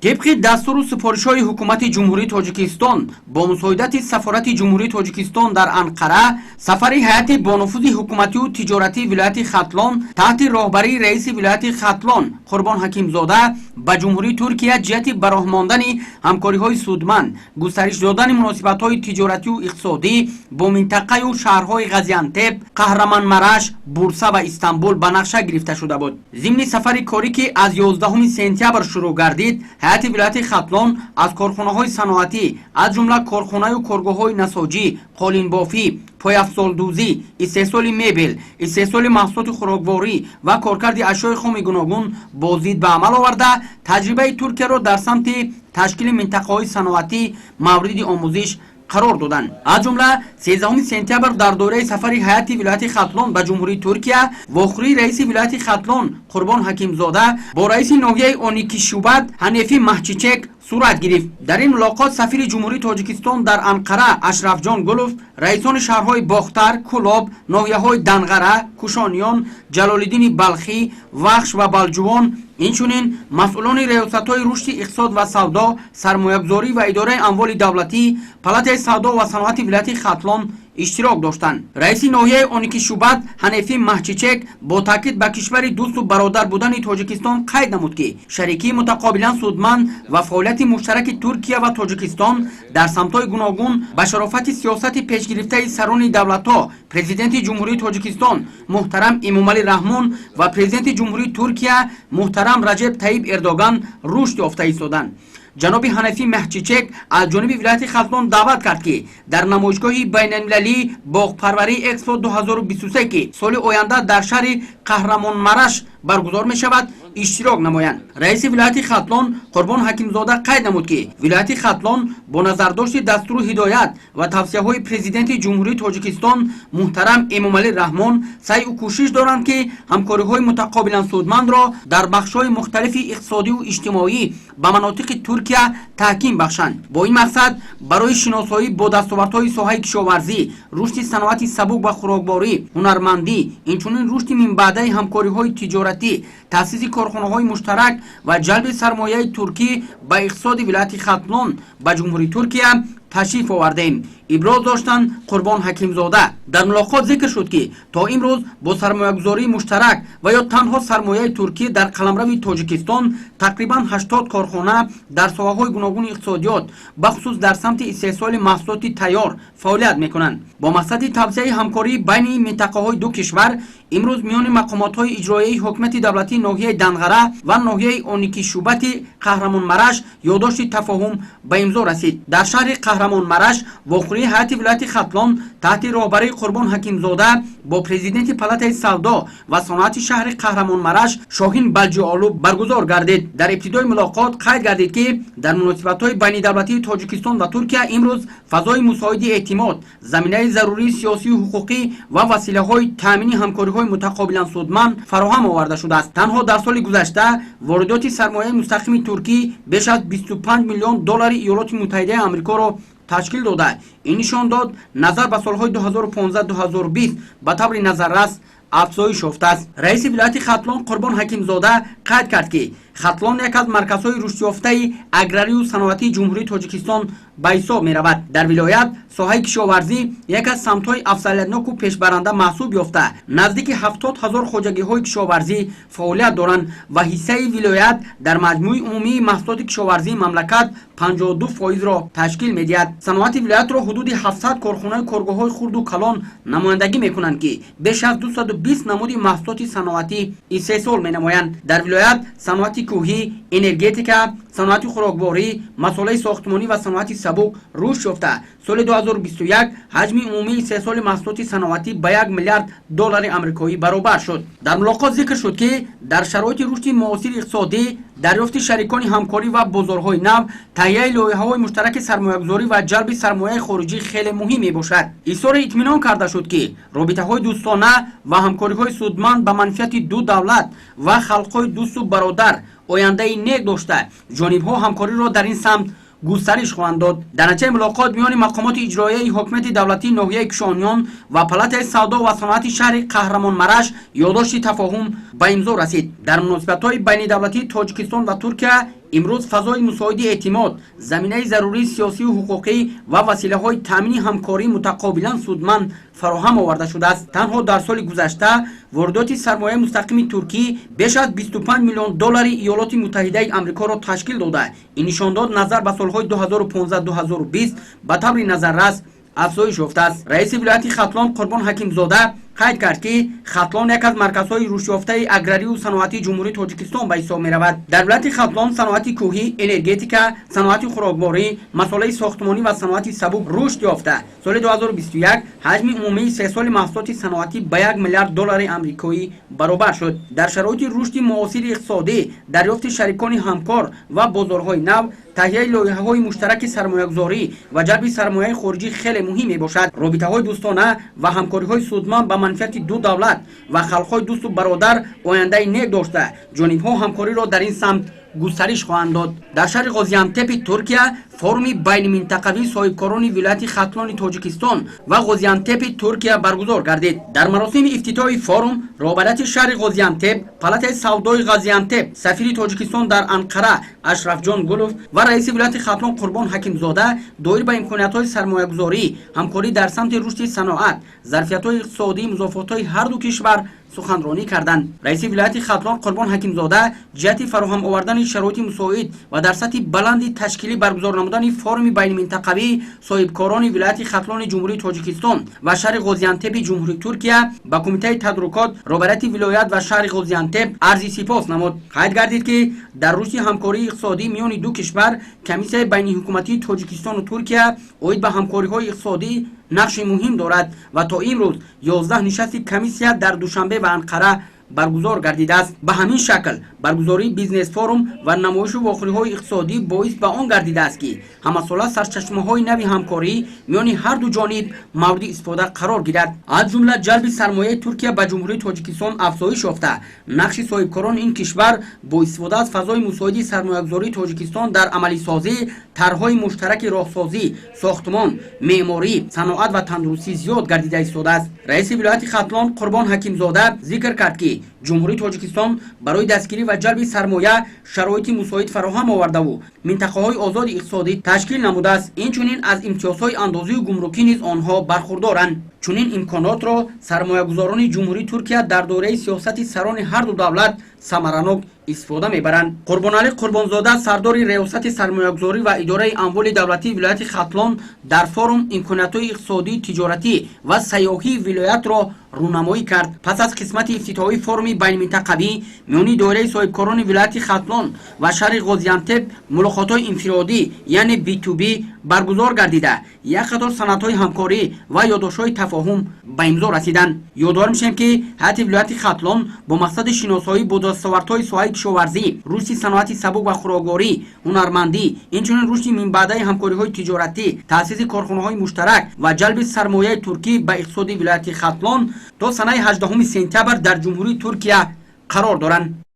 Тибқи дастуру супоришҳои Ҳукумати Ҷумҳурии Тоҷикистон бо мусоидати Сафорати Ҷумҳурии Тоҷикистон дар Анқара, сафари ҳайати бонуфузи ҳукуматию тиҷоратии вилояти Хатлон таҳти роҳбарии раиси вилояти Хатлон Қурбон Ҳакимзода ба Ҷумҳурии Туркия ҷиҳати ба роҳ мондани ҳамкориҳои судманд, густариш додани муносибатҳои тиҷоратию иқтисодӣ бо минтақаю шаҳрҳои Ғазиантеп, Қаҳраманмараш, Бурса ва Истанбул ба нақша гирифта шуда буд. Зимни сафари корӣ, ки аз 11 сентябр шурӯъ гардид, ҳайати вилояти Хатлон аз корхонаҳои саноатӣ, аз ҷумла корхонаю коргоҳҳои насоҷӣ, қолинбофӣ, пойафзолдӯзӣ, истеҳсоли мебел, истеҳсоли маҳсулоти хӯрокворӣ ва коркарди ашёи хоми гуногун боздид ба амал оварда, таҷрибаи Туркияро дар самти ташкили минтақаҳои саноатӣ мавриди омӯзиш қарор доданд. Аз ҷумла 13 сентябр дар доираи сафари ҳайати вилояти Хатлон ба Ҷумҳурии Туркия вохӯрии раиси вилояти Хатлон Қурбон Ҳакимзода бо раиси ноҳияи Оникишубат Ҳанефӣ Маҳчичек сурат гирифт. Дар ин мулоқот сафири Ҷумҳурии Тоҷикистон дар Анқара Ашрафҷон Гулов, раисони шаҳрҳои Бохтар, Кӯлоб, ноҳияҳои Данғара, Кушониён, Ҷалолиддини Балхӣ, Вахш ва Балҷувон, инчунин масъулони риёсатҳои рушди иқтисод ва савдо, сармоягузорӣ ва идораи амволи давлатӣ, Палатаи савдо ва саноати вилояти Хатлон иштирок доштанд. Раиси ноҳияи Оникишубат Ҳанефӣ Маҳчичек бо таъкид ба кишвари дӯсту бародар будани Тоҷикистон қайд намуд, ки шарикии мутақобилан судманд ва фаъолияти муштараки Туркия ва Тоҷикистон дар самтҳои гуногун ба шарофати сиёсати пешгирифтаи сарони давлатҳо, Президенти Ҷумҳурии Тоҷикистон муҳтарам Эмомалӣ Раҳмон ва Президенти Ҷумҳурии Туркия муҳтарам Раҷеб Таиб Эрдоган рушд ёфта истоданд. Ҷаноби Ҳанафӣ Маҳчичек аз ҷониби вилояти Хатлон даъват кард, ки дар намоишгоҳи байналмилалии боғпарварии Экспо 2023, ки соли оянда дар шаҳри Қаҳрамонмараш баргузор мешавад, иштирок намоянд. Раиси вилояти Хатлон Қурбон Ҳакимзода қайд намуд, ки вилояти Хатлон бо назардошти дастуру ҳидоят ва тавсияҳои Президенти Ҷумҳурии Тоҷикистон муҳтарам Эмомалӣ Раҳмон саъю кӯшиш доранд, ки ҳамкориҳои мутақобилан судмандро дар бахшҳои мухталифи иқтисодию иҷтимоӣ ба манотиқи Туркия таҳким бахшанд. Бо ин мақсад барои шиносоӣ бо дастовардҳои соҳаи кишоварзӣ, рушди саноати сабук ва хӯрокворӣ, ҳунармандӣ, инчунин рушди минбаъдаи ҳамкориҳои тиҷоратӣ, таъсиси корхонаҳои муштарак ва ҷалби сармояи туркӣ ба иқтисоди вилояти Хатлон ба Ҷумҳурии Туркия ташриф овардем, иброз доштанд Қурбон Ҳакимзода. Дар мулоқот зикр шуд, ки то имрӯз бо сармоягузории муштарак ва ё танҳо сармояи туркӣ дар қаламрави Тоҷикистон тақрибан 80 корхона дар соҳаҳои гуногуни иқтисодиёт, бахусус дар самти истеҳсоли маҳсулоти тайёр фаъолият мекунанд. Бо мақсади тавсеаи ҳамкорӣ байни минтақаҳои ду кишвар имрӯз миёни мақомотҳои иҷроияи ҳокимияти давлатии ноҳияи Данғара ва ноҳияи Оникишубати Қаҳрамонмараш ёддошти тафоҳум ба имзо расид. Дар шаҳри Қаҳрамонмараш вохӯрии ҳайати вилояти Хатлон таҳти роҳбарии Қурбон Ҳакимзода бо президенти Палатаи савдо ва саноати шаҳри Қаҳрамонмараш Шоҳин Балҷиолу баргузор гардид. Дар ибтидои мулоқот қайд гардид, ки дар муносибатҳои байнидавлатии Тоҷикистон ва Туркия имрӯз фазои мусоиди эътимод, заминаи зарурии сиёсию ҳуқуқӣ ва василаҳои таъмини ҳамкориҳои мутақобилан судманд фароҳам оварда шудааст. Танҳо дар соли гузашта воридоти сармояи мустақими туркӣ беш аз 25 миллион доллари Иёлоти Муттаҳидаи Амрикоро ташкил дода, ин нишон дод назар ба солҳои 2015-2020 ба таври назаррас афзоиш ёфтааст. Раиси вилояти Хатлон Қурбон Ҳакимзода қайд кард, ки Хатлон як аз марказҳои рушдёфтаи аграрию саноатии Ҷумҳурии Тоҷикистон ба ҳисоб меравад. Дар вилоят соҳаи кишоварзӣ як аз самтҳои афзалиятноку пешбаранда маҳсуб ёфта, наздики 70 000 хоҷагиҳои кишоварзӣ фаъолият доранд ва ҳиссаи вилоят дар маҷмӯи умумии маҳсулоти кишоварзии мамлакат 52 фоизро ташкил медиҳад. Саноати вилоятро ҳудуди 700 корхонаи коргоҳҳои хурду калон намояндагӣ мекунанд, ки беш аз 220 намуди маҳсулоти саноатӣ истеҳсол менамоянд. Дар вилоят саноати кӯҳӣ, энергетика, саноати хӯрокворӣ, масолеҳи сохтмонӣ ва саноати сабук рушд ёфта, соли 2021 ҳаҷми умумии истеҳсоли маҳсулоти саноатӣ ба 1 миллиард доллари амрикоӣ баробар шуд. Дар мулоқот зикр шуд, ки дар шароити рушди муосири иқтисодӣ, дарёфти шарикони ҳамкорӣ ва бозорҳои нав, таҳияи лоиҳаҳои муштараки сармоягузорӣ ва ҷалби сармояи хориҷӣ хеле муҳим мебошад. Изҳори итминон карда шуд, ки робитаҳои дӯстона ва ҳамкориҳои судманд ба манфиати ду давлат ва халқҳои дӯсту бародар ояндаи нек дошта, ҷонибҳо ҳамкориро дар ин самт густариш хоҳанд дод. Дар натиҷаи мулоқот миёни мақомоти иҷроияи ҳокимияти давлатии ноҳияи Кушониён ва Палатаи савдо ва саноати шаҳри Қаҳрамонмараш ёддошти тафоҳум ба имзо расид. Дар муносибатҳои байнидавлатии Тоҷикистон ва Туркия Имрӯз фазои мусоиди эътимод, заминаи зарурии сиёсию ҳуқуқӣ ва василаҳои таъмини ҳамкории мутақобилан судманд фароҳам оварда шудааст. Танҳо дар соли гузашта воридоти сармояи мустақими туркӣ беш аз 25 миллион доллари Иёлоти Муттаҳидаи Амрикоро ташкил дода, ин нишондод назар ба солҳои 2015-2020 ба таври назаррас афзоиш ёфтааст. Раиси вилояти Хатлон Қурбон Ҳакимзода қайд кард, ки Хатлон як аз марказҳои рушдёфтаи аграрию саноатии Ҷумҳурии Тоҷикистон ба ҳисоб меравад. Дар вилояти Хатлон саноати кӯҳӣ, энергетика, саноати хӯрокворӣ, масолеҳи сохтмонӣ ва саноати сабук рушд ёфта, соли 2021 ҳаҷми умумии истеҳсоли маҳсулоти саноатӣ ба 1 миллиард доллари амрикоӣ баробар шуд. Дар шароити рушди муосири иқтисодӣ, дарёфти шарикони ҳамкор ва бозорҳои нав, таҳияи лоиҳаҳои муштараки сармоягузорӣ ва ҷалби сармояи хориҷӣ хеле муҳим мебошад. Робитаҳои дӯстона ва ҳамкориҳои судманд ба манфиати ду давлат ва халқҳои дӯсту бародар ояндаи нек дошта, ҷонибҳо ҳамкориро дар ин самт густариш хоҳанд дод. Дар шаҳри Ғозиантепи Туркия форуми байниминтақавии соҳибкорони вилояти Хатлони Тоҷикистон ва Ғозиантепи Туркия баргузор гардид. Дар маросими ифтитоҳи форум роҳбарияти шаҳри Ғозиантеп, палатаи савдои Ғазиантеп, сафири Тоҷикистон дар Анқара Ашрафҷон Гулов ва раиси вилояти Хатлон Қурбон Ҳакимзода доир ба имкониятҳои сармоягузорӣ, ҳамкорӣ дар самти рушди саноат, зарфиятҳои иқтисодии музофотҳои ҳарду кишвар суханронӣ карданд. Раиси вилояти Хатлон Қурбон Ҳакимзода ҷиҳати фароҳам овардани шароити мусоид ва дар сатҳи баланди ташкилӣ баргузор намудани форуми байниминтақавии соҳибкорони вилояти Хатлони Ҷумҳурии Тоҷикистон ва шаҳри Ғозиантепи Ҷумҳурии Туркия ба кумитаи тадорукот, роҳбарияти вилоят ва шаҳри Ғозиантеп арзи сипос намуд. Қайд гардид, ки дар рушди ҳамкории иқтисодӣ миёни ду кишвар комиссияи байниҳукуматии Тоҷикистону Туркия оид ба ҳамкориҳои иқтисодӣ нақши муҳим дорад ва то имрӯз 11 нишасти комиссия дар Душанбе ва Анқара баргузор гардидааст. Ба ҳамин шакл баргузории бизнес-форум ва намоишу вохӯриҳои иқтисодӣ боис ба он гардидааст, ки ҳамасола сарчашмаҳои нави ҳамкорӣ миёни ҳарду ҷониб мавриди истифода қарор гирад. Аз ҷумла ҷалби сармояи Туркия ба Ҷумҳурии Тоҷикистон афзоиш ёфта, нақши соҳибкорони ин кишвар бо истифода аз фазои мусоиди сармоягузории Тоҷикистон дар амалисозӣ тарҳҳои муштараки роҳсозӣ, сохтмон, меъморӣ, саноат ва тандурустӣ зиёд гардида истодааст. Раиси вилояти Хатлон Қурбон Ҳакимзода зикр кард, ки Ҷумҳурии Тоҷикистон барои дастгирӣ ва ҷалби сармоя шароити мусоид фароҳам овардаву минтақаҳои озоди иқтисодӣ ташкил намудааст. Инчунин аз имтиёзҳои андозию гумрукӣ низ онҳо бархурдоранд. Чунин имконотро сармоягузорони Ҷумҳурии Туркия дар доираи сиёсати сарони ҳарду давлат самаранок истифода мебаранд. Қурбоналӣ Қурбонзода, сардори Риёсати сармоягузорӣ ва идораи амволи давлатии вилояти Хатлон, дар форум имкониятҳои иқтисодӣ, тиҷоратӣ ва сайёҳии вилоятро рӯнамоӣ кард. Пас аз қисмати ифтитоҳии форуми байниминтақавӣ миёни доираи соҳибкорони вилояти Хатлон ва шаҳри Ғозиантеп мулоқотҳои инфиродӣ, яъне B2B, баргузор гардида, як қатор санадҳои ҳамкорӣ ва ёддоштҳои тафоҳум ба имзо расиданд. Ёдовар мешавем, ки ҳайати вилояти Хатлон бо мақсади шиносоӣ бо дастовардҳои соҳаи кишоварзӣ, рушди саноати сабук ва хӯрокворӣ, ҳунармандӣ, инчунин рушди минбаъдаи ҳамкориҳои тиҷоратӣ, таъсиси корхонаҳои муштарак ва ҷалби сармояи туркӣ ба иқтисоди вилояти Хатлон то санаи 18 сентябр дар Ҷумҳурии Туркия қарор доранд.